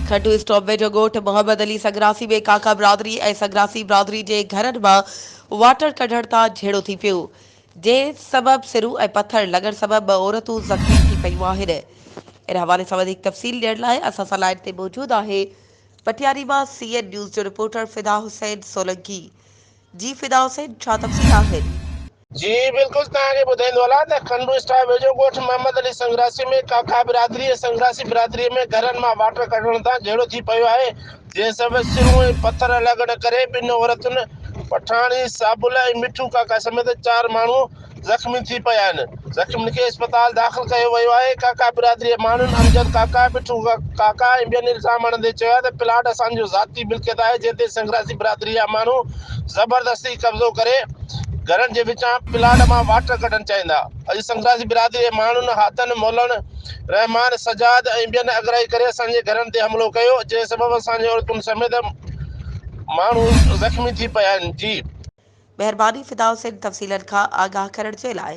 کٽو اسٽاپ ويجهو ڳوٺ محمد علي سنگراسي ۾ ڪاڪا برادري ۽ سنگراسي برادري جي گهرن مان واٽر ڪڍڻ تان جهيڙو ٿي پيو، جنهن سبب سرون ۽ پٿر لڳڻ سبب ٻه عورتون زخمي ٿي پيون آهن. ان حوالي سان وڌيڪ تفصيل ڏيڻ لاء اسان سان لائين تي موجود آهي پٽياري مان سي اين نيوز جو رپورٽر فدا حسين سولنگي. جي فدا حسين ڇا تفصيل آهن؟ جي بلڪل توهان کي ٻڌائيندو هلان ته کنڊو اسٽاپ ويجهو ڳوٺ محمد علي سنگراسي ۾ ڪاڪا برادري ۽ سنگراسي برادري ۾ گهرن مان واٽر ڪڍڻ تان جهيڙو ٿي پيو آهي جنهن سبب سرون ۽ پٿر لڳڻ ڪري ٻن عورتن پٺاڻي صابل ۽ مٺو ڪاڪا سميت چار ماڻهو زخمي ٿي پيا آهن زخمين کي اسپتال داخل ڪيو ويو آهي ڪاڪا برادري جي ماڻهن امجد ڪاڪا مٺو ڪاڪا ۽ ٻين الزام هڻندي چيو آهي ته پلاٽ اسان جو ذاتي ملڪيت آهي جنهن تي سنگراسي برادري جا ماڻهو زبردستي قبضو ڪري گهرن جي وچان پلاٽ مان واٽر ڪڍڻ چاهيندا. اڄ سنگراسي برادري جي ماڻهن هاتن، مولڻ، رحمان، سجاد ۽ ٻين اڳرائي ڪري اسان جي گهرن تي حملو ڪيو، جنهن سبب اسان جي عورتن سميت ماڻهو زخمي ٿي پيا آهن. جي. مهرباني فدا حسين تفصيلن کان آگاهه ڪرڻ جي لاء.